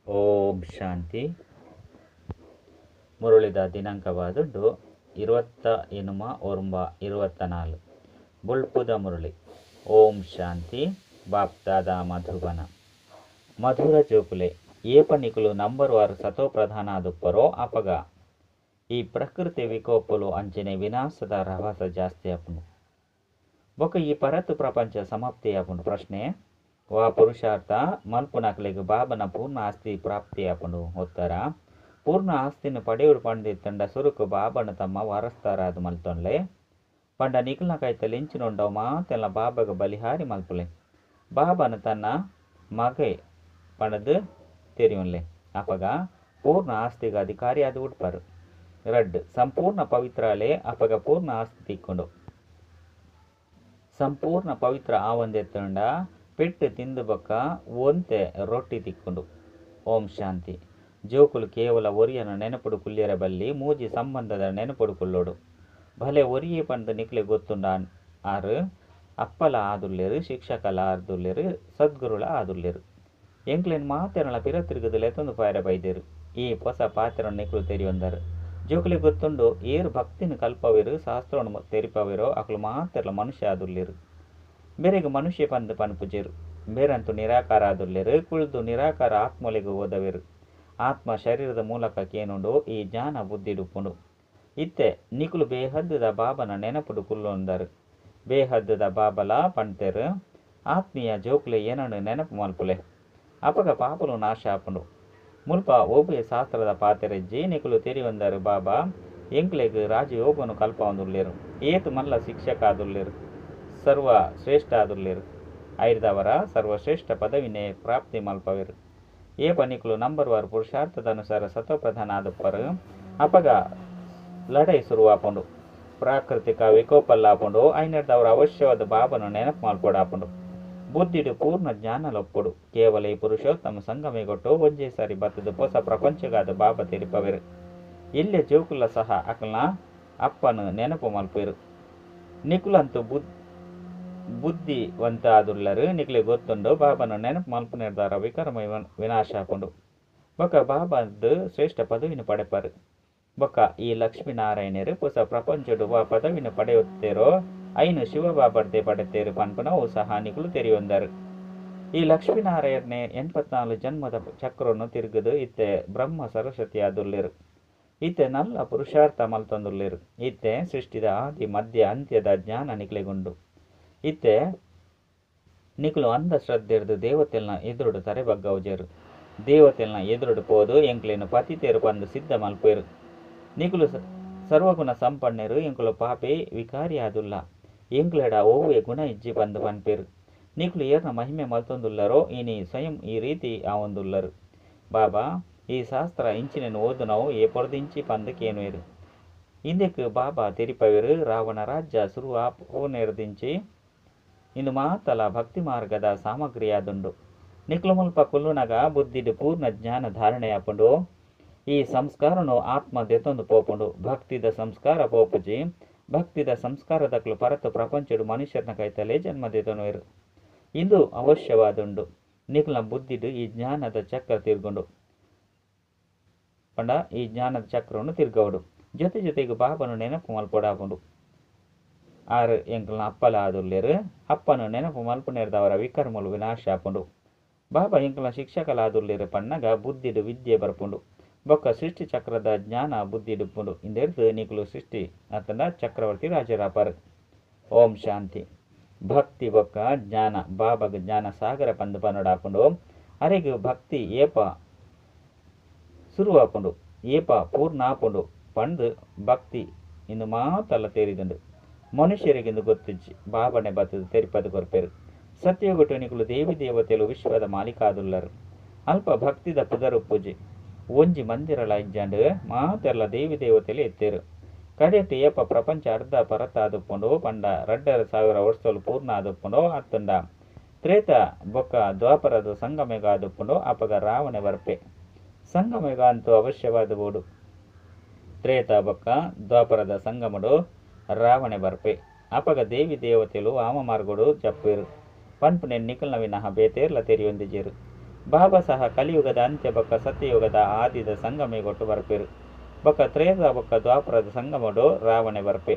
ಓಂ ಶಾಂತಿ. ಮುರುಳಿದ ದಿನಾಂಕವಾದುಂಡು 29/9/24. ಬುಳ್ಪುದ ಮುರುಳಿ. ಓಂ ಶಾಂತಿ. ಬಾಪ್ದಾದ ಮಧುಬನ. ಮಧುರ ಜೋಕುಲೆ ಏಪನಿಕುಲು number ವಾರು ಸತೋ ಪ್ರಧಾನ ಆದುಪ್ಪರೋ ಅಪಗ ಈ ಪ್ರಕೃತಿ ವಿಕೋಪಲು ಅಂಚನೆ ವಿನಾಶದ ರಭಸ ಜಾಸ್ತಿ ಆಪುಂಡು. ಬೊಕ ಈ ಪರತು ಪ್ರಪಂಚ ಸಮಾಪ್ತಿ ಆಪುಂಡು. ಪ್ರಶ್ನೆ ವಾ ಪುರುಷಾರ್ಥ ಮಲ್ಪುನಕ್ಲೆಗ್ ಬಾಬನ ಪೂರ್ಣ ಆಸ್ತಿ ಪ್ರಾಪ್ತಿ ಆಪುಂಡು. ಉತ್ತರ ಪೂರ್ಣ ಆಸ್ತಿನ ಪಡೆಯುಡು ಪಂಡಿತ್ತಂಡ ಸುರುಕು ಬಾಬನ ತಮ್ಮ ವಾರಸ್ತಾರಾದ ಮಲ್ತೊನ್ಲೆ ಪಂಡ ನಿಕಲ್ನ ಕೈತಲ್ ಇಂಚಿನೊಂಡವು ಮಾತೆಲ್ಲ ಬಾಬಗ ಬಲಿಹಾರಿ ಮಲ್ಪುಲೆ. ಬಾಬನ ತನ್ನ ಮಗೆ ಪಂಡದು ತೆರಿಯೊನ್ಲೆ. ಅಪಗ ಪೂರ್ಣ ಆಸ್ತಿಗೆ ಅಧಿಕಾರಿ ಆದ ಉಡ್ಪರು. ರಡ್ಡು ಸಂಪೂರ್ಣ ಪವಿತ್ರಾಲೆ ಅಪಗ ಪೂರ್ಣ ಆಸ್ತಿ ತಿಕ್ಕೊಂಡು. ಸಂಪೂರ್ಣ ಪವಿತ್ರ ಆವಂದೆತ್ತಂಡ ಪೆಟ್ಟು ತಿಂದು ಬೊಕ್ಕ ಒಂತೆ ರೊಟ್ಟಿ ತಿಕ್ಕೊಂಡು. ಓಂ ಶಾಂತಿ. ಜೋಕುಲು ಕೇವಲ ಒರಿಯನ ನೆನಪುಡು ಕುಲ್ಯರ ಬಲ್ಲಿ ಮೂಜಿ ಸಂಬಂಧದ ನೆನಪುಡು ಕುಲ್ಲೋಡು. ಭಲೆ ಒರಿಯೇ ಪಂದು ನಿಕ್ಲೆ ಗೊತ್ತುಂಡ ಆರು ಅಪ್ಪಲ ಆದುಲ್ಲೇರು, ಶಿಕ್ಷಕಲ ಆದುಲ್ಲೇರು, ಸದ್ಗುರುಳ ಆದುಲ್ಲೇರು. ಎಂಕ್ಲೆನ್ ಮಾತೆರಳ ಪಿರತಿರುಗದು ಲೆತ್ತೊಂದು ಪಾಯರ ಬೈದೇರು. ಈ ಹೊಸ ಪಾತ್ರ ನಿಕ್ಲು ತೆರಿಯೊಂದರು. ಜೋಕುಲೆ ಗೊತ್ತುಂಡು ಏರು ಭಕ್ತಿನ ಕಲ್ಪವೇರು ಶಾಸ್ತ್ರವನ್ನು ತೆರಿಪವೇರೋ ಅಕ್ಲು ಮಾತೆರ್ಲ ಮನುಷ್ಯ ಆದುಲ್ಲೇರು. ಬೇರೆಗ್ ಮನುಷ್ಯ ಪಂದು ಪನ್ಪುಜೇರು. ಬೇರಂತೂ ನಿರಾಕಾರ ಆದುಲ್ಲೇರು. ಕುಳ್ದು ನಿರಾಕಾರ ಆತ್ಮಲೆಗು ಓದವೇರು. ಆತ್ಮ ಶರೀರದ ಮೂಲಕ ಕೇನುಂಡು ಈ ಜ್ಞಾನ ಬುದ್ಧಿಡುಪ್ಪುಂಡು. ಇತ್ತೆ ನಿಕುಲು ಬೇಹದ್ದುದ ಬಾಬನ ನೆನಪುಡು ಕುಲ್ಲೊಂದರು. ಬೇಹದ್ದುದ ಬಾಬಲ ಪಂತೇರು ಆತ್ಮೀಯ ಜೋಕುಲೆ ಏನನ್ನು ನೆನಪು ಮಲ್ಪುಲೆ. ಅಪಗ ಪಾಪಲು ನಾಶ ಆಪುಂಡು. ಮುಲ್ಪ ಓಬೆ ಶಾಸ್ತ್ರದ ಪಾತೆರೆಜ್ಜಿ ನಿಕುಲು ತೆರಿಯೊಂದರು. ಬಾಬಾ ಎಂಕ್ಲೆಗ್ ರಾಜಯೋಗನು ಕಲ್ಪವೊಂದುಲ್ಲೇರು. ಏತ್ ಮಲ್ಲ ಶಿಕ್ಷಕ ಆದುಲ್ಲೇರು, ಸರ್ವ ಶ್ರೇಷ್ಠ ಆದುಲ್ಲೇರು. ಐರ್ದವರ ಸರ್ವಶ್ರೇಷ್ಠ ಪದವಿನೇ ಪ್ರಾಪ್ತಿ ಮಲ್ಪವೇರು. ಏಪ ನಿಕುಲು ನಂಬರ್ ವಾರು ಪುರುಷಾರ್ಥದ ಅನುಸಾರ ಸತೋಪ್ರಧಾನ ಆದುಪ್ಪರು. ಅಪಗ ಲಡೈ ಶುರುವಾಪುಂಡು. ಪ್ರಾಕೃತಿಕ ವಿಕೋಪಲ್ಲಾಪುಂಡು. ಐನರ್ದವರ ಅವಶ್ಯವಾದ ಬಾಬನು ನೆನಪು ಮಲ್ಪೊಡಾಪುಂಡು. ಬುದ್ಧಿಡು ಪೂರ್ಣ ಜ್ಞಾನ ಲೊಪ್ಪೊಡು. ಕೇವಲ ಈ ಪುರುಷೋತ್ತಮ ಸಂಗಮಿಗೊಟ್ಟು ಒಂಜೇ ಸಾರಿ ಬತ್ತದ ಹೊಸ ಪ್ರಪಂಚಗಾದ ಬಾಬ ತೆರಿಪವೇರು. ಇಲ್ಲೇ ಜೋಕುಲ ಸಹ ಅಕಲ್ನ ಅಪ್ಪನು ನೆನಪು ಮಲ್ಪೇರು. ನಿಕುಲಂತೂ ಬುದ್ಧಿವಂತ ಆದುಲ್ಲರು. ನಿಕ್ಲೆ ಗೊತ್ತುಂಡು ಬಾಬನು ನೆನಪು ಮಲ್ಪುನೆರ್ದಾರ ವಿಕರ್ಮ ವಿನಾಶ ಆಪುಂಡು. ಬೊಕ ಬಾಬಾದ ಶ್ರೇಷ್ಠ ಪದವಿನ ಪಡೆಪರು. ಬೊಕ ಈ ಲಕ್ಷ್ಮೀನಾರಾಯಣರು ಹೊಸ ಪ್ರಪಂಚಡು ವಾ ಪದವಿನ ಪಡೆಯುತ್ತೇರೋ ಐನು ಶಿವಬಾಬರ್ದೆ ಪಡೆತೇರು ಪನ್ಪುನವು ಸಹ ನಿಕುಲು ತೆರಿಯೊಂದರು. ಈ ಲಕ್ಷ್ಮೀನಾರಾಯಣನೇ 84 ಜನ್ಮದ ಚಕ್ರವನ್ನು ತಿರುಗದು ಇತ್ತೆ ಬ್ರಹ್ಮ ಸರಸ್ವತಿ ಆದುಲ್ಲೇರು. ಇತ್ತೆ ನಲ್ಲ ಪುರುಷಾರ್ಥ ಮಲ್ತೊಂದುಲ್ಲೇರು. ಇತ್ತೆ ಸೃಷ್ಟಿದ ಆದಿ ಮಧ್ಯ ಅಂತ್ಯದ ಜ್ಞಾನ ನಿಕ್ಲೆಗುಂಡು. ಇತ್ತೆ ನಿಕುಲು ಅಂಧಶ್ರದ್ಧೆರ್ದು ದೇವತೆಲ್ನ ಎದುರುಡು ತರೆಬಗ್ಗವುಜೇರು. ದೇವತೆಲ್ನ ಎದುರುಡು ಪೋದು ಎಂಕ್ಲೇನು ಪತಿತೇರು ಪಂದು ಸಿದ್ಧ ಮಲ್ಪೇರು. ನಿಕುಲು ಸರ್ವಗುಣ ಸಂಪನ್ನೆರು. ಎಂಕುಲು ಪಾಪೆ ವಿಕಾರಿ ಆದುಲ್ಲ. ಎಂಕ್ಲೆಡ ಓವೆ ಗುಣ ಇಜ್ಜಿ ಪಂದು ಪನ್ಪೇರು. ನಿಕುಲು ಏರ್ನ ಮಹಿಮೆ ಮಲ್ತೊಂದುಲ್ಲರೋ ಇನಿ ಸ್ವಯಂ ಈ ರೀತಿ ಆವೊಂದುಲ್ಲರು. ಬಾಬಾ ಈ ಶಾಸ್ತ್ರ ಇಂಚಿನೆನು ಓದುನವು ಏ ಪೊರ್ದಿಂಚಿ ಪಂದು ಕೇನುವೇರು. ಇಂದೆಕ್ ಬಾಬಾ ತೆರಿಪವೇರು. ರಾವಣ ರಾಜ್ಯ ಸುರು ಆಪೋನೆರ್ದಿಂಚಿ ಇಂದು ಮಾತಲ ಭಕ್ತಿ ಮಾರ್ಗದ ಸಾಮಗ್ರಿಯಾದುಂಡು. ನಿಕ್ಲು ಮುಲ್ಪ ಕುಲ್ಲುನಗ ಬುದ್ಧಿಡು ಪೂರ್ಣ ಜ್ಞಾನ ಧಾರಣೆಯಾಪುಂಡು. ಈ ಸಂಸ್ಕಾರನು ಆತ್ಮ ದೆತ್ತೊಂದು ಪೋಪುಂಡು. ಭಕ್ತಿದ ಸಂಸ್ಕಾರ ಪೋಪುಜಿ. ಭಕ್ತಿದ ಸಂಸ್ಕಾರದಕ್ಲು ಪರತು ಪ್ರಪಂಚಡು ಮನುಷ್ಯರನ ಕೈತಲೇ ಜನ್ಮ ದೆತೊನುವೆರು. ಇಂದು ಅವಶ್ಯವಾದುಂಡು. ನಿಕ್ಲ ಬುದ್ಧಿಡು ಈ ಜ್ಞಾನದ ಚಕ್ರ ತಿರ್ಗೊಂಡು ಪಂಡ ಈ ಜ್ಞಾನದ ಚಕ್ರವನ್ನು ತಿರ್ಗವಡು. ಜೊತೆ ಜೊತೆಗೆ ಬಾಬನು ನೆನಪು ಮಲ್ಪೊಡಾಪುಂಡು. ಆರು ಎಂಕಲ್ನ ಅಪ್ಪಲ ಆದುಲ್ಲೇರು. ಅಪ್ಪನು ನೆನಪು ಮಲ್ಪುನೆರ್ದವರ ವಿಕರ್ಮಲು ವಿನಾಶ ಆಪುಂಡು. ಬಾಬಾ ಎಂಕಲ್ನ ಶಿಕ್ಷಕಲಾದುಲ್ಲೇರು ಪನ್ನಗ ಬುದ್ಧಿಡು ವಿದ್ಯೆ ಬರ್ಪುಂಡು. ಬೊಕ್ಕ ಸೃಷ್ಟಿ ಚಕ್ರದ ಜ್ಞಾನ ಬುದ್ಧಿಡುಪ್ಪುಂಡು. ಇಂದೆರ್ದು ನಿಕುಲು ಸೃಷ್ಟಿ ಅತ್ತಂಡ ಚಕ್ರವರ್ತಿ ರಾಜರಾಪರು. ಓಂ ಶಾಂತಿ. ಭಕ್ತಿ ಬೊಕ್ಕ ಜ್ಞಾನ ಬಾಬಗ ಜ್ಞಾನ ಸಾಗರ ಪಂದು ಪನ್ನೊಡಾಪುಂಡು. ಅರೆಗ್ ಭಕ್ತಿ ಏಪ ಸುರುವಾಪುಂಡು, ಏಪ ಪೂರ್ಣ ಆಪುಂಡು ಪಂದು ಭಕ್ತಿ ಇಂದು ಮಾತಲ್ಲ ತೇರಿದುಂಡು. ಮನುಷ್ಯರಿಗಿಂದು ಗೊತ್ತಿಜ್ಜಿ. ಬಾಬನೆ ಬತ್ತದು ತೆರಿಪದು ಕೊರ್ಪೇರು. ಸತ್ಯಗೊಟ್ಟು ನಿಕುಲು ದೇವಿ ದೇವತೆಲು ವಿಶ್ವದ ಮಾಲೀಕಾದುಲ್ಲರು. ಅಲ್ಪ ಭಕ್ತಿದ ಪುದರುಪ್ಪುಜಿ. ಒಂಜಿ ಮಂದಿರಲ ಇಜ್ಜಾಂಡು ಮಾತೆಲ್ಲ ದೇವಿ ದೇವತೆಲು ಎತ್ತೇರು. ಕಡೆಟ್ ಏಪ ಪ್ರಪಂಚ ಅರ್ಧ ಪರತ ಆದುಪ್ಪುಂಡು ಪಂಡ 2500 ವರ್ಷಲು ಪೂರ್ಣ ಆದುಪ್ಪುಂಡು ಅತ್ತಂಡ ತ್ರೇತ ಬೊಕ್ಕ ದ್ವಾಪರದ ಸಂಗಮೆಗ ಆದುಪ್ಪುಂಡು. ಅಪಗ ರಾವಣೆ ಬರ್ಪೆ. ಸಂಗಮೆಗ ಅಂತೂ ಅವಶ್ಯವಾದ ಬೋಡು. ತ್ರೇತ ಬೊಕ್ಕ ದ್ವಾಪರದ ಸಂಗಮಡು ರಾವಣೆ ಬರ್ಪೆ. ಅಪಗ ದೇವಿ ದೇವತೆಲು ವಾಮ ಮಾರ್ಗಡು ಜಪ್ಪೇರು. ಪನ್ಪುನೆ ನಿಕಲ್ನ ವಿನಃ ಬೇತೇರ್ಲ ತೆರಿಯೊಂದಿಜೇರು. ಬಾಬಾ ಸಹ ಕಲಿಯುಗದ ಅಂತ್ಯ ಬೊಕ್ಕ ಸತ್ಯಯುಗದ ಆದಿದ ಸಂಗಮಯುಗಟ್ಟು ಬರ್ಪೆರು. ಬೊಕ್ಕ ತ್ರೇತ ಬೊಕ್ಕ ದ್ವಾಪರದ ಸಂಗಮಡು ರಾವಣೆ ಬರ್ಪೆ.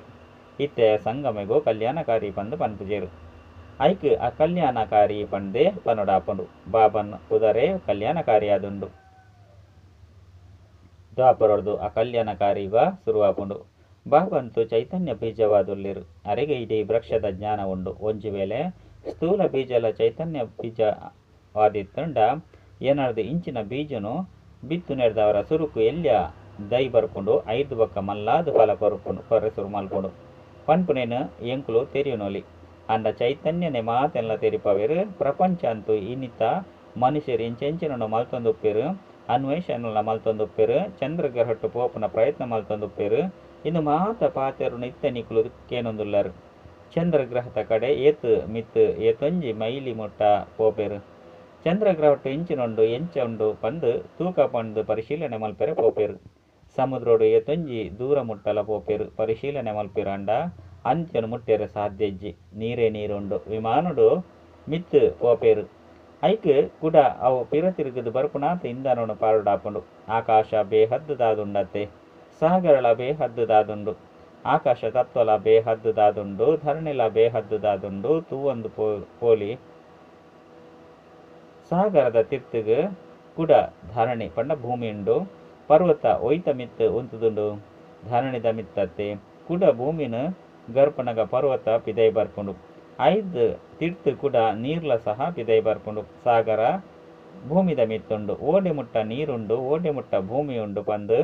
ಇತ್ತೆ ಸಂಗಮಗು ಕಲ್ಯಾಣಕಾರಿ ಪಂದ್ ಪನ್ಪುಜೆರ್. ಐಕ್ ಅಕಲ್ಯಾಣಕಾರಿ ಪಂದೇ ಪನೊಡಾಪುಂಡು. ಬಾಬನ್ ಪುದರೇ ಕಲ್ಯಾಣಕಾರಿ ಆದುಂಡು. ದ್ವಾಪರೊಡ್ದು ಅಕಲ್ಯಾಣಕಾರಿ ಯುಗ ಸುರುವಾಪುಂಡು. ಬಾಬಂತು ಚೈತನ್ಯ ಬೀಜವಾದುಲ್ಲೆರ್. ಅರೆಗ್ ಇಡೀ ವೃಕ್ಷದ ಜ್ಞಾನ ಉಂಡು. ಒಂಜಿ ವೇಳೆ ಸ್ಥೂಲ ಬೀಜಲ ಚೈತನ್ಯ ಬೀಜವಾದಿತ್ತುಂಡ ಎನರ್ದ್ ಇಂಚಿನ ಬೀಜನು ಬಿತ್ತುನೆರ್ದಾವರ ಸುರುಕು ಎಲ್ಯ ದೈ ಬರ್ಪುಂಡು, ಐರ್ದ್ ಬೊಕ್ಕ ಮಲ್ಲಾದ್ ಫಲ ಕೊರ್ಪುಂಡು, ಕೊರೆ ಸುರು ಮಲ್ಪುಂಡು ಪನ್ಪುನೇನ್ ಎಂಕುಲು ತೆರಿಯೊನೊಲಿ. ಆಂಡ ಚೈತನ್ಯನೇ ಮಾತೆನ್ಲ ತೆರಿಪಾವೆರ್. ಪ್ರಪಂಚ ಅಂತೂ ಇನಿತ ಮನುಷ್ಯರು ಎಂಚೆಂಚಿನ ಮಲ್ತೊಂದುಪ್ಪೆರ್, ಅನ್ವೇಷಣೆಲ ಮಲ್ತೊಂದುಪ್ಪೆರ್, ಚಂದ್ರಗ್ರಹಟ್ಟು ಪೋಪುನ ಪ್ರಯತ್ನ ಮಲ್ತೊಂದುಪ್ಪೆರ್. ಇಂದು ಮಾತ ಪಾತೆರೊನು ಇತ್ತೆ ನಿಕುಲು ಕೇನೊಂದುಲ್ಲರ್. ಚಂದ್ರಗ್ರಹದ ಕಡೆ ಏತ್ ಮಿತ್ತ್ ಏತೊಂಜಿ ಮೈಲಿ ಮುಟ್ಟ ಪೋಪೆರ್. ಚಂದ್ರಗ್ರಹಟ್ಟು ಎಂಚಿನ ಉಂಡು ಎಂಚ ಉಂಡು ಪಂದ್ ತೂಕ ಪಂದ್ ಪರಿಶೀಲನೆ ಮಲ್ಪೆರೆ ಪೋಪೆರ್. ಸಮುದ್ರೊಡು ಏತೊಂಜಿ ದೂರ ಮುಟ್ಟಲ ಪೋಪೆರ್, ಪರಿಶೀಲನೆ ಮಲ್ಪೆರ್. ಆಂಡ ಅಂತ್ಯನ್ ಮುಟ್ಟೆರೆ ಸಾಧ್ಯ ಇಜ್ಜಿ, ನೀರೇ ನೀರುಂಡು. ವಿಮಾನೊಡು ಮಿತ್ತ್ ಪೋಪೆರ್, ಐಕ್ ಕುಡ ಅವು ಪಿರ ತಿರುಗುದು ಬರ್ಪುನಾತ್ ಇಂಧನೊನು ಪಾಡೊಡಾಪುಂಡು. ಆಕಾಶ ಬೇಹದ್ದು ದಾದುಂಡತ್ತೆ, ಸಾಗರಲ ಬೇಹದ್ದು ದಾದುಂಡು. ಆಕಾಶ ತತ್ವಲ ಬೇಹದ್ದು ದಾದುಂಡು, ಧರಣಿಲ ಬೇಹದ್ದು ದಾದುಂಡು. ತೂವೊಂದು ಪೋಲಿ. ಸಾಗರದ ತಿರ್ತುಗು ಕುಡ ಧರಣಿ ಪಂಡ ಭೂಮಿ ಉಂಡು. ಪರ್ವತ ಒಯ್ತ ಮಿತ್ತ್ ಉಂತುದುಂಡು? ಧರಣಿದ ಮಿತ್ತತ್ತೆ. ಕುಡ ಭೂಮಿನ ಗರ್ಪನಗ ಪರ್ವತ ಪಿದಯಿ ಬರ್ಪುಂಡು. ಐದ್ ತಿರ್ತ್ ಕುಡ ನೀರ್ಲ ಸಹ ಪಿದಯಿ ಬರ್ಪುಂಡು. ಸಾಗರ ಭೂಮಿದ ಮಿತ್ತುಂಡು. ಓಡೆ ಮುಟ್ಟ ನೀರುಂಡು, ಓಡೆ ಮುಟ್ಟ ಭೂಮಿ ಉಂಡು ಪಂದ್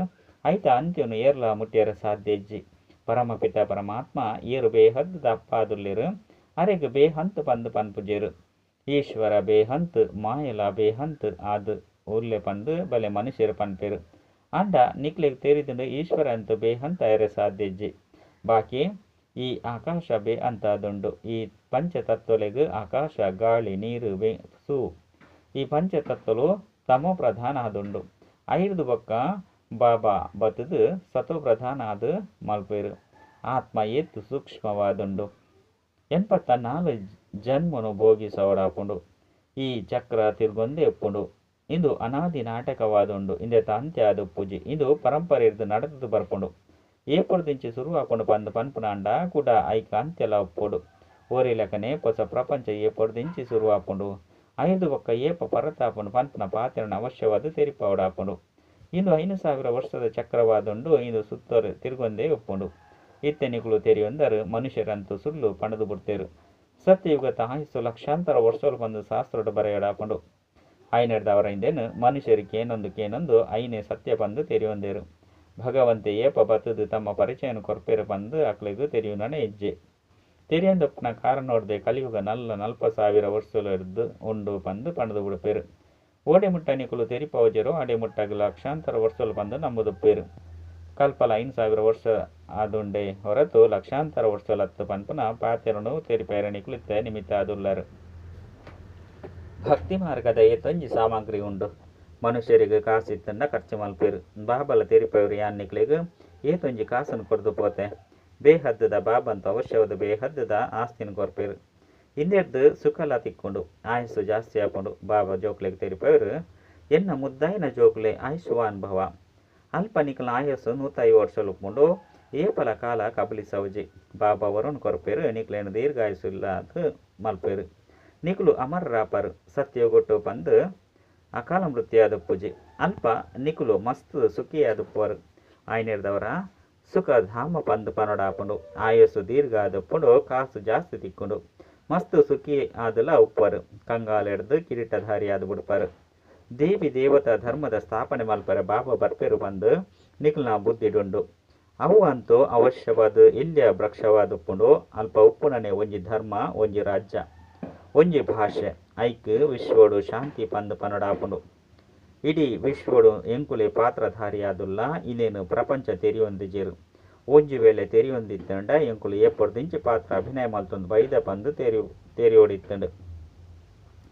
ಐತ ಅಂತ್ಯನು ಏರ್ಲ ಮುಟ್ಯರೆ ಸಾಧ್ಯ ಇಜ್ಜಿ. ಪರಮಪಿತ ಪರಮಾತ್ಮ ಏರು ಬೇಹದ್ದುದ ಅಪ್ಪಾದುಲ್ಲೆರ್, ಅರೆಗ್ ಬೇಹಂತ್ ಪಂದ್ ಪನ್ಪುಜೆರ್. ಈಶ್ವರ ಬೇಹಂತ್, ಮಾಯಲ ಬೇಹಂತ್ ಆದ್ ಉಲ್ಲೆ ಪಂದ್ ಬಲೆ ಮನುಷ್ಯರು ಪನ್ಪೆರ್. ಆಂಡ ನಿಕ್ಲೆಗ್ ತೆರಿದುಂಡು ಈಶ್ವರ ಅಂತು ಬೇಹಂತ್ ಆಯೆರೆ ಸಾಧ್ಯ ಇಜ್ಜಿ. ಬಾಕಿ ಈ ಆಕಾಶ ಬೇಅಂತ ಆದುಂಡು. ಈ ಪಂಚತತ್ವಲೆಗ್ ಆಕಾಶ, ಗಾಳಿ, ನೀರು, ಸೂ ಈ ಪಂಚತತ್ವಲು ತಮೋ ಪ್ರಧಾನ ಆದುಂಡು. ಐರ್ದ್ ಬೊಕ್ಕ ಬಾಬಾ ಬತ್ತುದು ಸತೋ ಪ್ರಧಾನ ಆದ್ ಮಲ್ಪೆರ್. ಆತ್ಮ ಏತ್ ಸೂಕ್ಷ್ಮವಾದುಂಡು. 84 ಜನ್ಮನು ಭೋಗಿಸವಡಾಪುಂಡು. ಈ ಚಕ್ರ ತಿರ್ಗೊಂದೇ ಉಪ್ಪುಂಡು. ಇಂದು ಅನಾದಿ ನಾಟಕವಾದುಂಡು. ಇಂದೆತ ಅಂತ್ಯ ಆದುಪ್ಪುಜಿ. ಇಂದು ಪರಂಪರೆರ್ದ್ ನಡತುದು ಬರ್ಪುಂಡು. ಏಪೊರ್ದಿಂಚಿ ಸುರುವಾಪುಂಡು ಪಂದ್ ಪನ್ಪುನಾಂಡ ಕುಡ ಐಕ್ ಅಂತ್ಯಲ ಉಪ್ಪೊಡು. ಒರಿಲೆಕನೆ ಪೊಸ ಪ್ರಪಂಚ ಏಪೊರ್ದಿಂಚಿ ಸುರುವಾಪುಂಡು, ಐರ್ದ್ ಬೊಕ್ಕ ಏಪ ಪರತಾಪುಂಡು ಪನ್ಪುನ ಪಾತೆರನ್ ಅವಶ್ಯವಾದ್ ತೆರಿಪಾವೊಡಾಪುಂಡು. ಇಂದು 5000 ವರ್ಷದ ಚಕ್ರವಾದುಂಡು. ಇಂದು ಸುತ್ತೋರೆ ತಿರ್ಗೊಂದೇ ಉಪ್ಪುಂಡು. ಇತ್ತೆ ನಿಕುಲು ತೆರಿಯೊಂದರು ಮನುಷ್ಯರಂತೂ ಸುಳ್ಳು ಪಂಡುದು ಬುಡ್ತೆರ್. ಸತ್ಯಯುಗದ ಆಯುಸ್ಸು ಲಕ್ಷಾಂತರ ವರ್ಷಲು ಪಂದ್ ಶಾಸ್ತ್ರಡ್ ಬರೆಯೊಡಾಪುಂಡು. ಐನೆಡ್ದಾವರ ಇಂದೆನ್ ಮನುಷ್ಯರು ಕೇನೊಂದು ಕೇನೊಂದು ಐನೇ ಸತ್ಯ ಪಂದ್ ತೆರಿಯೊಂದೆರ್. ಭಗವಂತೆ ಏಪ ಬತ್ತುದು ತಮ್ಮ ಪರಿಚಯನ್ ಕೊರ್ಪೆರ್ ಪಂದ್ ಅಕ್ಲೆಗ್ ತೆರಿಯುನನೇ ಇಜ್ಜೆ. ತೆರಿಯೊಂದುಪ್ಪುನ ಕಾರಣೊಡ್ದೆ ಕಲಿಯುಗ ನಲ್ಲ ನಲ್ಪ ಸಾವಿರ ವರ್ಷಲೆರ್ದ್ ಉಂಡು ಪಂದ್ ಪಂಡುದು ಬುಡ್ಪೆರ್. ಓಡೆ ಮುಟ್ಟ ನಿಕುಲು ತೆರಿಪಾವುಜೆರೋ ಅಡೆ ಮುಟ್ಟಗ್ ಲಕ್ಷಾಂತರ ವರ್ಷಲು ಪಂದ್ ನಂಬುದುಪ್ಪೆರ್. ಕಲ್ಪಲ 5000 ವರ್ಷ ಆದುಂಡೆ ಹೊರತು ಲಕ್ಷಾಂತರ ವರ್ಷಲತ್ತ್ ಪನ್ಪುನ ಪಾತೆರೊನು ತೆರಿಪಾಯೆರೆ ನಿಕುಲು ಇತ್ತೆ ನಿಮಿತ್ತ ಆದುಲ್ಲರ್. ಭಕ್ತಿ ಮಾರ್ಗದ ಏತೊಂಜಿ ಸಾಮಗ್ರಿ ಉಂಡು. ಮನುಷ್ಯರಿಗೆ ಕಾಸು ಇತ್ತುಂಡ ಖರ್ಚು ಮಲ್ಪೆರ್. ಬಾಬಲ ತೆರಿಪಾವೆರ್ ಯಾನ್ ನಿಕ್ಲೆಗ್ ಏತೊಂಜಿ ಕಾಸನ್ನು ಕೊರ್ದು ಪೋತೆ. ಬೇಹದ್ದುದ ಬಾಬಂತು ಅವಶ್ಯವಾದ ಬೇಹದ್ದುದ ಆಸ್ತಿನ್ ಕೊರ್ಪೆರ್. ಇಂದೆರ್ದ್ ಸುಖಲ ತಿಕ್ಕುಂಡು, ಆಯಸ್ಸು ಜಾಸ್ತಿ ಆಪುಂಡು. ಬಾಬಾ ಜೋಕ್ಲೆಗ್ ತೆರಿಪಾವೆರ್, ಎನ್ನ ಮುದ್ದಾಯಿನ ಜೋಕುಲೆ ಆಯುಷ್ಮಾನ್ ಭವ. ಅಲ್ಪ ನಿಕಲ್ನ ಆಯಸ್ಸು 150 ವರ್ಷಲು ಉಪ್ಪುಂಡು. ಏಪಲ ಕಾಲ ಕಬಲಿಸವುಜಿ. ಬಾಬಾ ವರನ್ ಕೊರ್ಪೆರ್, ನಿಕ್ಲೆನ ದೀರ್ಘಾಯಸ್ಸು ಇಲ್ಲಾದ್ ಮಲ್ಪೆರ್. ನಿಕುಲು ಅಮರರಾಪರ್ ಸತ್ಯಯುಗೊಟ್ಟು ಪಂದ್ ಅಕಾಲ ಮೃತ್ಯು ಆದುಪ್ಪುಜಿ. ಅಲ್ಪ ನಿಕುಲು ಮಸ್ತ್ ಸುಖಿಯಾದುಪ್ಪುವರ್. ಆಯ್ನೆರ್ದವರ ಸುಖ ಧಾಮ ಪಂದ್ ಪನೊಡಾಪುಂಡು. ಆಯಸ್ಸು ದೀರ್ಘ ಆದುಪ್ಪುಂಡು, ಕಾಸು ಜಾಸ್ತಿ ತಿಕ್ಕುಂಡು, ಮಸ್ತ್ ಸುಖಿ ಆದುಲ ಉಪ್ಪುವರ್. ಕಂಗಾಲೆಡ್ದ್ ಕಿರೀಟಧಾರಿ ಆದ್ ಬುಡ್ಪರ್. ದೇವಿ ದೇವತಾ ಧರ್ಮದ ಸ್ಥಾಪನೆ ಮಲ್ಪರೆ ಬಾಬಾ ಬರ್ಪೆರು ಪಂದ್ ನಿಕಲ್ನ ಬುದ್ಧಿಡುಂಡು. ಅವು ಅಂತೂ ಅವಶ್ಯವಾದ ಎಲ್ಯ ವೃಕ್ಷವಾದುಪ್ಪುಂಡು. ಅಲ್ಪ ಉಪ್ಪುನನೆ ಒಂಜಿ ಧರ್ಮ, ಒಂಜಿ ರಾಜ್ಯ, ಒಂಜಿ ಭಾಷೆ. ಐಕ್ ವಿಶ್ವಡು ಶಾಂತಿ ಪಂದ್ ಪನೊಡಾಪುಂಡು. ಇಡೀ ವಿಶ್ವಡು ಎಂಕುಲೆ ಪಾತ್ರಧಾರಿಯಾದುಲ್ಲ. ಇಂದೇನು ಪ್ರಪಂಚ ತೆರಿಯೊಂದಿಜೆರ್. ಒಂಜಿ ವೇಳೆ ತೆರಿಯೊಂದಿತ್ತಂಡ ಎಂಕುಲು ಏಪೊರ್ದಿಂಚಿ ಪಾತ್ರ ಅಭಿನಯ ಮಲ್ತೊಂದು ಬೈದ ಪಂದ್ ತೆರಿಯೊಡಿತ್ತಂಡು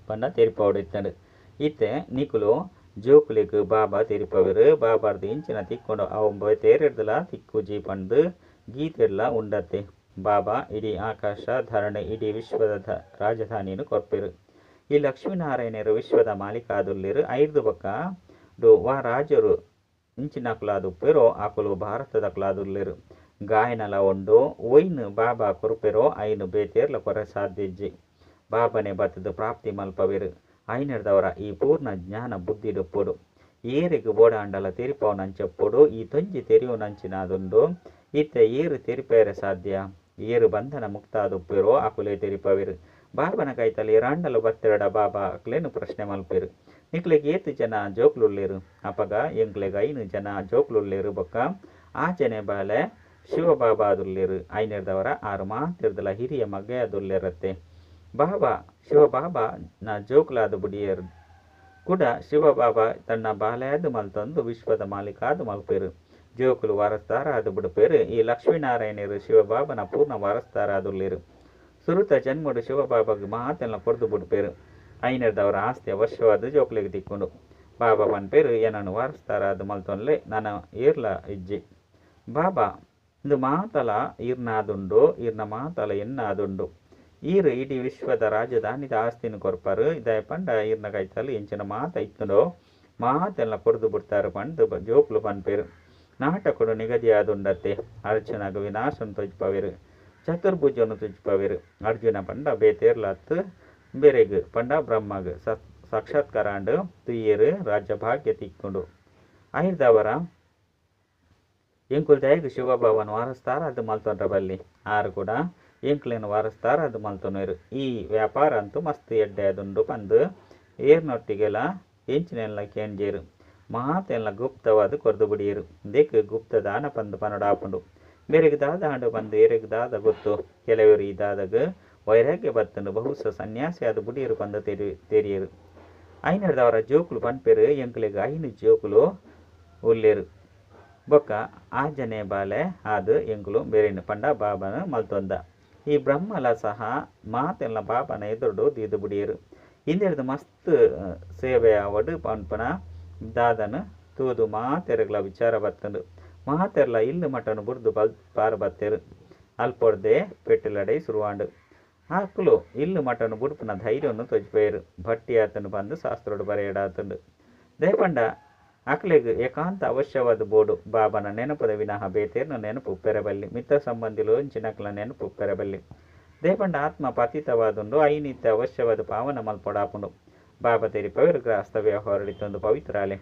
ಪಂಡ ತೆರಿಪಾವೊಡಿತ್ತಂಡು. ಇತ್ತೆ ನಿಕುಲು ಜೋಕುಲೆಗ್ ಬಾಬಾ ತೆರಿಪಾವೆರ್. ಬಾಬಾರ್ದು ಇಂಚಿನ ತಿಕ್ಕೊಂಡು ಅವು ತೇರೆಡ್ದಲ ತಿಕ್ಕುಜಿ ಪಂದ್ ಗೀತೆಡ್ಲ ಉಂಡತ್ತೆ. ಬಾಬಾ ಇಡೀ ಆಕಾಶ ಧರಣಿ ಇಡೀ ವಿಶ್ವದ ರಾಜಧಾನಿಯನ್ನು ಕೊರ್ಪೆರ್. ಈ ಲಕ್ಷ್ಮೀನಾರಾಯಣರು ವಿಶ್ವದ ಮಾಲೀಕಾದುಲ್ಲೇರು. ಐದು ಬೊಕ್ಕ ವಾ ರಾಜರು ಇಂಚಿನಕುಲಾದುಪ್ಪೆರೋ ಅಕುಲು ಭಾರತದಕುಲಾದುಲ್ಲೇರು. ಗಾಯನಲ ಉಂಡು. ಒಯ್ನ್ ಬಾಬಾ ಕೊರ್ಪೆರೋ ಐನು ಬೇತೇರ್ಲ ಕೊರೆ ಸಾಧ್ಯಜ್ಜಿ. ಬಾಬನೆ ಬತ್ತದ ಪ್ರಾಪ್ತಿ ಮಲ್ಪವೆರು. ಐನೆರ್ದವರ ಈ ಪೂರ್ಣ ಜ್ಞಾನ ಬುದ್ಧಿಡುಪ್ಪೊಡು. ಏರೆಗ್ ಬೋಡಾಂಡಲ ತೆರಿಪವನಂಚಪ್ಪೊಡು. ಈ ತೊಂಜಿ ತೆರಿಯುನಂಚಿನಾದುಂಡು. ಇತ್ತೆ ಏರು ತೆರಿಪೇರೆ ಸಾಧ್ಯ? ಏರು ಬಂಧನ ಮುಕ್ತಾದುಪ್ಪೆರೋ ಅಕುಲೇ ತೆರಿಪವೆರು. ಬಾಬನ ಕೈತಲ್ ಏರಾಂಡಲ ಬತ್ತೆರಡ ಬಾಬಾ ಅಕ್ಲೇನು ಪ್ರಶ್ನೆ ಮಲ್ಪೆರು. ನಿಕ್ಲೆಗ್ ಏತ್ ಜನ ಜೋಕ್ಲುಲ್ಲೇರು? ಅಪಗ ಎಂಕ್ಲೆಗ್ 5 ಜನ ಜೋಕ್ಲುಲ್ಲೇರು ಬೊಕ್ಕ ಆಜನೆ ಬಾಲೆ ಶಿವಬಾಬಾದುಲ್ಲೇರು. ಐನೆರ್ದವರ 6 ಮಾತಿರ್ದಲ ಹಿರಿಯ ಮಗೆಯಾದುಲ್ಲೇರತ್ತೆ. ಬಾಬಾ ಶಿವಬಾಬಾ ನ ಜೋಕ್ಲಾದ ಬುಡಿಯರು ಕೂಡ ಶಿವಬಾಬಾ ತನ್ನ ಬಾಲೆಯಾದ ಮಲ್ತೊಂದು ವಿಶ್ವದ ಮಾಲೀಕಾದ ಮಲ್ಪೆರು. ಜೋಕುಲು ವಾರಸ್ತಾರಾದ ಬುಡುಪೇರು. ಈ ಲಕ್ಷ್ಮೀನಾರಾಯಣರು ಶಿವಬಾಬನ ಪೂರ್ಣ ವಾರಸ್ತಾರಾದುಲ್ಲೇರು. ಸುರುತ ಜನ್ಮಡು ಶಿವಬಾಬಾಗ ಮಾತೆಲ್ಲ ಕೊರ್ದು ಬುಡುಪೇರು. ಐನೆರ್ದವರ ಆಸ್ತಿ ಅವಶ್ಯವಾದ ಜೋಕ್ಲೆಗ್ ತಿಕ್ಕೊಂಡು. ಬಾಬಾ ಪನ್ಪೇರು ಏನನ್ನು ವಾರಸ್ತಾರಾದ ಮಲ್ತೊನ್ಲೆ ನನ್ನ ಏರ್ಲ ಇಜ್ಜಿ. ಬಾಬಾ ಇಂದು ಮಾತಲ ಈರ್ನಾದುಂಡು, ಈರ್ನ ಮಾತಲ ಎನ್ನಾದುಂಡು. ಈರು ಇಡೀ ವಿಶ್ವದ ರಾಜಧಾನಿದ ಆಸ್ತಿನ ಕೊರ್ಪಾರು. ಇದಾಯ ಪಂಡ ಈರ್ನ ಕೈತಲ್ ಎಂಚಿನ ಮಾತ ಇತ್ತುಂಡೋ ಮಾತೆಲ್ಲ ಕೊರ್ದು ಬಿಡ್ತಾರೆ ಪಂಡು ಜೋಕ್ಲು ಪನ್ಪೇರು. ನಾಟಕಡು ನಿಗದಿಯಾದುಂಡತ್ತೆ. ಅರ್ಜುನಗ ವಿನಾಶನ ತುಜ್ಪವೇರು, ಚತುರ್ಭುಜನು ತುಜ್ಪವೇರು. ಅರ್ಜುನ ಪಂಡ ಬೇತೇರ್ಲತ್ತು ಬೆರೆಗ್ ಪಂಡ ಬ್ರಹ್ಮಗ್ ಸಾಕ್ಷಾತ್ಕಾರಾಂಡು ತುಯ್ಯರು ರಾಜ್ಯಭಾಗ್ಯ ತಿಕ್ಕೊಂಡು. ಐರ್ದವರ ಎಂಕುಲ್ ದಯಗ್ ಶಿವಭಾವನ ವಾರಸ್ತಾರ ಅದು ಮಲ್ತೊಂಡ್ರ ಬಲ್ಲಿ ಆರು ಕೂಡ ಎಂಕ್ಲೇನು ವಾರಸ್ತಾರ ಅದು ಮಲ್ತೊನ್ವೇರು. ಈ ವ್ಯಾಪಾರ ಅಂತೂ ಮಸ್ತ್ ಎಡ್ಡೆ ಅದುಂಡು ಪಂದು ಏರ್ನೊಟ್ಟಿಗೆಲ್ಲ ಎಂಚಿನೆಲ್ಲ ಕೇಂಜೇರು. ಮಾತೆಲ್ಲ ಗುಪ್ತವಾದ ಕೊರ್ದು ಬುಡಿಯರು. ದೇಕ್ ಗುಪ್ತ ದಾನ ಪಂದು ಪನಡಾಪುಂಡು. ಬೇರೆಗ್ ದಾದ ಆಂಡು ಪಂದು ಏರೆಗ್ ದಾದ ಗೊತ್ತು. ಕೆಲವರು ಈ ದಾದಗ ವೈರಾಗ್ಯ ಬತ್ತಂಡು ಬಹುಸ ಸನ್ಯಾಸಿ ಆದ ಬುಡಿಯರು ಪಂದು ತೆರಿಯರು. ಐನರ್ದವರ ಜೋಕುಲು ಪನ್ಪೇರು. ಎಂಕ್ಲೆಗ್ 5 ಜೋಕುಲು ಉಲ್ಲೇರು. ಬೊಕ್ಕ ಆಜನೆ ಬಾಲೆ ಆದು ಎಂಕುಲು ಬೇರೆನು ಪಂಡ ಬಾಬನ ಮಲ್ತೊಂದ. ಈ ಬ್ರಹ್ಮಲ ಸಹ ಮಾತೆಲ್ಲ ಬಾಬನ ಎದುರುಡು ದೀದು ಬುಡಿಯರು. ಹಿಂದೆಡ್ದು ಮಸ್ತ್ ಸೇವೆ ಆವಡು ಪನ್ಪನ ದಾದನು ತೂದು ಮಾತೆರಗ್ಲ ವಿಚಾರ ಬತ್ತಂಡು. ಮಾತೆರ್ಲ ಇಲ್ಲು ಮಟನು ಬುಡ್ದು ಬಲ್ ಪಾರ ಬತ್ತೆರು. ಅಲ್ಪೊಡ್ದೆ ಪೆಟ್ಟಲಡೈ ಸುರುವಾಂಡು. ಆಕುಲು ಇಲ್ಲು ಮಟನು ಬುಡ್ಪುನ ಧೈರ್ಯವನ್ನು ತೊಜ್ಪೇರು. ಭಟ್ಟಿ ಆತನು ಬಂದು ಶಾಸ್ತ್ರೋಡು ಬರೆಯಡಾತಂಡು. ದೇಪಂಡ ಅಕ್ಲೆಗ್ ಏಕಾಂತ ಅವಶ್ಯವಾದ ಬೋಡು. ಬಾಬನ ನೆನಪದ ವಿನಃ ಬೇತೇರ್ನ ನೆನಪು ಪೆರಬಲ್ಲಿ. ಮಿತ್ರ ಸಂಬಂಧಿಲು ಇಂಚಿನಕ್ಲ ನೆನಪು ಪೆರಬಲ್ಲಿ. ದೇಪಂಡ ಆತ್ಮ ಪತಿತವಾದುಂಡು. ಐನಿತ್ಯ ಅವಶ್ಯವಾದ ಪಾವನ ಮಲ್ಪೊಡಾಪುಂಡು. ಬಾಬಾ ತೆರಿಪವರು ಗ್ರಾಸ್ತ ವ್ಯವಹಾರಡಿತೊಂದು ಪವಿತ್ರಾಲೆ.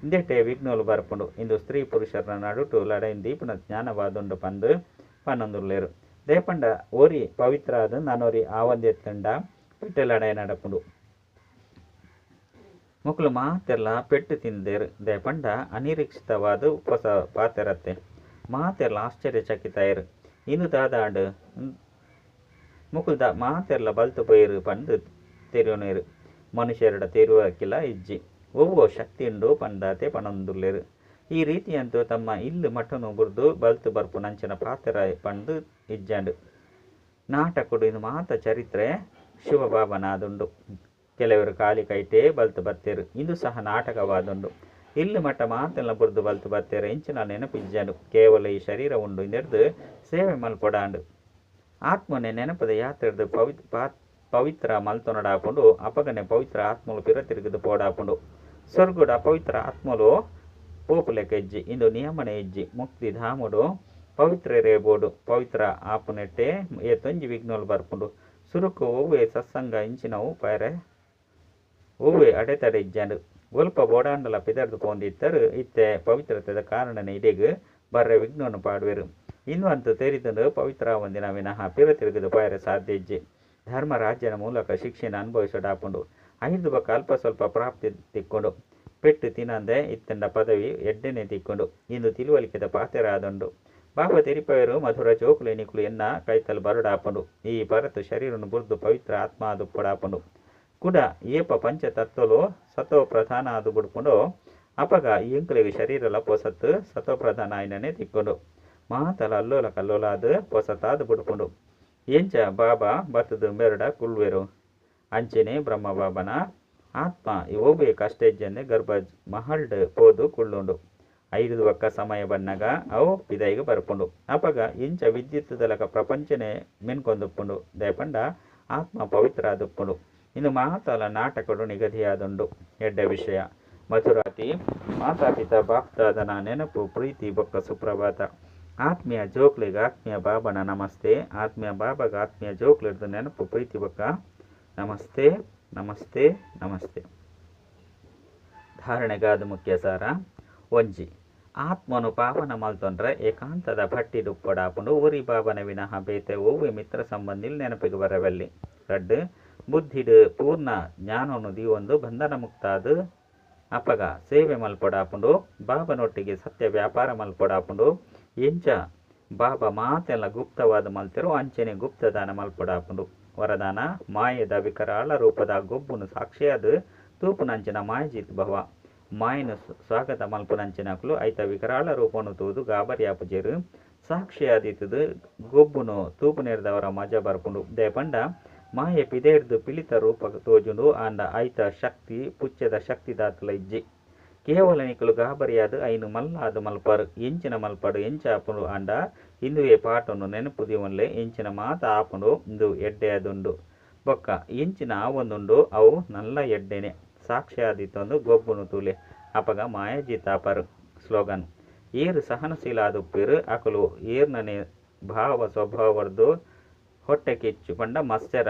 ಇಂದೆಟೆ ವಿಘ್ನೋಲು ಬರ್ಪುಂಡು. ಇಂದು ಸ್ತ್ರೀ ಪುರುಷರ ನಡುಟು ಲಡೈನ್ ದೀಪನ ಜ್ಞಾನವಾದುಂಡು ಪಂದು ಪನ್ನೊಂದುಲ್ಲೇರು. ದೇಪಂಡ ಓರಿ ಪವಿತ್ರ ಆದ ನಾನೋರಿ ಆವಂದೆತ್ತಂಡ ಪೆಟ್ಟೆ ಲಡಾಯಿ ನಡಪುಂಡು. ಮಕ್ಕಳು ಮಾತೆಲ್ಲ ಪೆಟ್ಟು ತಿಂದೇರು. ದೇಪಂಡ ಅನಿರೀಕ್ಷಿತವಾದ ಹೊಸ ಪಾತೆರತ್ತೆ. ಮಾತೆಲ್ಲ ಆಶ್ಚರ್ಯಚಕಿತಾಯರು. ಇಂದು ದಾದಾಂಡು ಮುಕುಲ್ದ ಮಾತೆಲ್ಲ ಬಲ್ತು ಪೋಯಿರು ಪಂದು ತೆರಿಯೋನೇರು. ಮನುಷ್ಯರಡ ತೆರುವಕ್ಕಿಲ್ಲ ಇಜ್ಜಿ. ಒವ್ವೋ ಶಕ್ತಿ ಉಂಡು ಪಂದಾತೆ ಪಣೊಂದುಲ್ಲೇರು. ಈ ರೀತಿಯಂತೂ ತಮ್ಮ ಇಲ್ಲು ಮಠನು ಬುರ್ದು ಬಲ್ತು ಬರ್ಪು ನಂಚಿನ ಪಾತೆರ ಪಂದು ಇಜ್ಜಾಂಡು. ನಾಟಕಡು ಇದು ಮಾತ ಚರಿತ್ರೆ ಶಿವಬಾಬನಾದುಂಡು. ಕೆಲವರು ಖಾಲಿ ಕೈಟೇ ಬಲ್ತು ಬತ್ತೇರು. ಇಂದು ಸಹ ನಾಟಕವಾದುಂಡು. ಇಲ್ಲು ಮಠ ಮಾತೆಲ್ಲ ಬುರ್ದು ಬಲ್ತು ಬತ್ತೇರು ಇಂಚಿನ ನೆನಪು ಇಜ್ಜಾಂಡು. ಕೇವಲ ಈ ಶರೀರ ಉಂಡು ಇಂದೆಡ್ದು ಸೇವೆ ಮಲ್ಪೊಡಾಂಡು. ಆತ್ಮನೆ ನೆನಪದ ಯಾತ್ರೆಡ್ದು ಪವಿತ್ರ ಮಲ್ತೊನಡಾಪುಂಡು. ಅಪಗನೆ ಪವಿತ್ರ ಆತ್ಮಲು ಪಿರ ತಿರುಗಿದು ಪೋಡಾಪುಂಡು. ಸ್ವರ್ಗುಡ ಅಪವಿತ್ರ ಆತ್ಮಲು ಪೋಪುಲೆಕ ಇಜ್ಜಿ. ಇಂದು ನಿಯಮನೆ ಇಜ್ಜಿ. ಮುಕ್ತಿ ಧಾಮುಡು ಪವಿತ್ರರೇ ಬೋಡು. ಪವಿತ್ರ ಆಪುನೆಟ್ಟೆ ಏತೊಂಜಿ ವಿಘ್ನೋಲು ಬರ್ಪುಂಡು. ಸುರುಕು ಒವ್ವೆ ಸತ್ಸಂಗ ಇಂಚಿನವು ಪೈರೆ ಒವ್ವೆ ಅಡೆತಡೆ ಇಜ್ಜಾಂಡು. ಒಲ್ಪ ಬೋಡಾಂಡಲ ಪಿದರ್ದು ಪೋಂದಿತ್ತರು. ಇತ್ತೆ ಪವಿತ್ರತೆದ ಕಾರಣನೆ ಇಡೆಗ್ ಬರ್ರೆ ವಿಘ್ನವನ್ನು ಪಾಡುವೆರು. ಇನ್ನು ಅಂತೂ ತೆರಿದಂಡು ಪವಿತ್ರ ಒಂದಿನ ವಿನಃ ಪಿರ ತಿರುಗಿದು ಪೈರೆ ಸಾಧ್ಯ ಇಜ್ಜಿ. ಧರ್ಮರಾಜ್ಯನ ಮೂಲಕ ಶಿಕ್ಷೆನ ಅನುಭವಿಸೋಡಾಪುಂಡು. ಐದು ಬೊಕ್ಕ ಅಲ್ಪ ಸ್ವಲ್ಪ ಪ್ರಾಪ್ತಿ ತಿಕ್ಕೊಂಡು. ಪೆಟ್ಟು ತಿನ್ನಂದೆ ಇತ್ತಂಡ ಪದವಿ ಎಡ್ಡೆನೆ ತಿಕ್ಕೊಂಡು. ಇಂದು ತಿಳುವಳಿಕೆದ ಪಾತೆರಾದುಂಡು. ಬಾಬಾ ತೆರಿಪವರು ಮಧುರ ಜೋಕುಲು ನಿಕುಲು ಎನ್ನ ಕೈತಲ್ ಬರುಡಾಪುಂಡು. ಈ ಭರತ ಶರೀರನು ಬುರ್ದು ಪವಿತ್ರ ಆತ್ಮ ಅದು ಪಡಾಪುಂಡು. ಕೂಡ ಏಪ ಪಂಚ ತತ್ವಲು ಸತೋ ಪ್ರಧಾನ ಅದು ಬುಡ್ಪುಂಡು. ಅಪಗ ಎಂಕುಲೆಗ್ ಶರೀರಲ ಪೊಸತ್ತು ಸತೋ ಪ್ರಧಾನ ಆಯ್ನನೆ ತಿಕ್ಕೊಂಡು. ಮಾತಲ ಅಲ್ಲೋಲ ಕಲ್ಲೋಲಾದ ಪೊಸತಾದ ಬುಡ್ಪುಂಡು. ಎಂಚ ಬಾಬಾ ಬತ್ತದ ಮೆರಡ ಕುಲ್ವೆರು. ಅಂಚೆನೆ ಬ್ರಹ್ಮ ಬಾಬನ ಆತ್ಮ ಒವ್ವೆ ಕಷ್ಟ ಇಜ್ಜಂದೆ ಗರ್ಭ ಮಹಲ್ಡ್ ಪೋದು ಕುಳ್ಳುಂಡು. 5 ಒಕ್ಕ ಸಮಯ ಬನ್ನಗ ಅವು ಪಿದೈಗ್ ಬರ್ಪುಂಡು. ಅಪಗ ಇಂಚ ವಿದ್ಯುತ್ ದಲಕ ಪ್ರಪಂಚನೆ ಮಿನ್ಕೊಂದುಪ್ಪುಂಡು. ದಯಪಂಡ ಆತ್ಮ ಪವಿತ್ರ ಆದುಪ್ಪುಂಡು. ಇಂದು ಮಾತಲ ನಾಟಕಡು ನಿಗದಿಯಾದುಂಡು. ಎಡ್ಡೆ ವಿಷಯ. ಮಧುರಾತಿ ಮಾತಾ ಪಿತಾ ಬಾಪ್ದಾದನ ನೆನಪು, ಪ್ರೀತಿ ಬೊಕ್ಕ ಸುಪ್ರಭಾತ. ಆತ್ಮೀಯ ಜೋಕ್ಲೆಗ್ ಆತ್ಮೀಯ ಬಾಬನ ನಮಸ್ತೆ. ಆತ್ಮೀಯ ಬಾಬಾಗ ಆತ್ಮೀಯ ಜೋಕ್ಲೆರ್ದ್ ನೆನಪು, ಪ್ರೀತಿ ಬೊಕ್ಕ ನಮಸ್ತೆ, ನಮಸ್ತೆ, ನಮಸ್ತೆ. ಧಾರಣೆಗಾದ್ ಮುಖ್ಯ ಸಾರ. ಒಂಜಿ. ಆತ್ಮನು ಪಾವನ ಮಲ್ತೊನ್ರೆ ಏಕಾಂತದ ಭಟ್ಟಿಡ್ ಉಪ್ಪೊಡಾಪುಂಡು. ಒರಿ ಬಾಬನ ವಿನಃ ಬೇತೆ ಒವ್ವೆ ಮಿತ್ರ ಸಂಬಂಧಿಲು ನೆನಪಿಗ್ ಬರಬಲ್ಲಿ ಬಲ್ಲಿ. ರಡ್ಡ್. ಬುದ್ಧಿಡ್ ಪೂರ್ಣ ಜ್ಞಾನೊನು ದೀವೊಂದು ಬಂಧನ ಮುಕ್ತ ಆದ್ ಅಪಗ ಸೇವೆ ಮಲ್ಪೊಡಾಪುಂಡು. ಬಾಬನೊಟ್ಟಿಗೆ ಸತ್ಯ ವ್ಯಾಪಾರ ಮಲ್ಪೊಡಾಪುಂಡು. ಎಂಚ ಬಾಬಾ ಮಾತೆಲ್ಲ ಗುಪ್ತವಾದ ಮಲ್ತೆರೋ ಅಂಚನೆ ಗುಪ್ತದಾನ ಮಲ್ಪೊಡಾಪುಂಡು. ವರದಾನ ಮಾಯೆದ ವಿಕರಾಳ ರೂಪದ ಗೊಬ್ಬುನು ಸಾಕ್ಷಿಯಾದ್ ತೂಪುನಂಚಿನ ಮಾಯಜಿತ್ ಭವ. ಮಾಯೆನ್ ಸ್ವಾಗತ ಮಲ್ಪುನಂಚಿನಕುಲು ಐತ ವಿಕರಾಳ ರೂಪನು ತೂದು ಗಾಬರಿ ಆಪುಜೆರ್. ಸಾಕ್ಷಿಯಾದಿತ್ತದು ಗೊಬ್ಬುನು ತೂಪುನೆರ್ದವರ ಮಜಾ ಬರ್ಪುಂಡು. ದಾಯೆ ಮಾಯೆ ಪಿದೆಡ್ದ್ ಪಿಲಿತ ರೂಪ ತೋಜುಂಡು ಆಂಡ ಐತ ಶಕ್ತಿ ಪುಚ್ಚೆದ ಶಕ್ತಿ ದಾತ್ಲ ಇಜ್ಜಿ. ಕೇವಲ ನಿಕುಲು ಗಾಬರಿಯಾದ್ ಐನ್ ಮಲ್ಲಾದ್ ಮಲ್ಪರ್. ಎಂಚಿನ ಮಲ್ಪಡು ಎಂಚ ಆಪುಂಡು ಆಂಡ ಇಂದುವೆ ಪಾಠನು ನೆನಪು ದೀವೊನ್ಲೆ ಎಂಚಿನ ಮಾತ ಆಪುಂಡು ಇಂದು ಎಡ್ಡೆ ಆದುಂಡು. ಬೊಕ್ಕ ಎಂಚಿನ ಆವೊಂದುಂಡು ಅವು ನಲ್ಲ ಎಡ್ಡೆನೆ. ಸಾಕ್ಷಿಯಾದಿತ್ತೊಂದು ಗೊಬ್ಬುನು ತೂಲೆ. ಅಪಗ ಮಾಯಜಿತಾಪರ್. ಸ್ಲೋಗನ್. ಏರ್ ಸಹನಶೀಲ ಆದುಪ್ಪೆರ್ ಅಕುಲು ಏರ್ನನೆ ಭಾವ ಸ್ವಭಾವರ್ದು ಹೊಟ್ಟೆ ಕಿಚ್ಚು ಪಂಡ ಮತ್ಸರ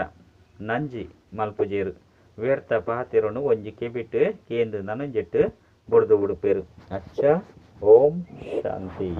ನಂಜಿ ಮಲ್ಪುಜೆರ್. ವ್ಯರ್ಥ ಪಾತೆರೊನು ಒಂಜಿ ಕೆಬಿಟ್ ಕೇಂದ್ ನನೊಂಜೆಟ್ ಬುಡ್ದು ಬುಡ್ಪೆರ್. ಅಚ್ಚ ಓಂ ಶಾಂತಿ.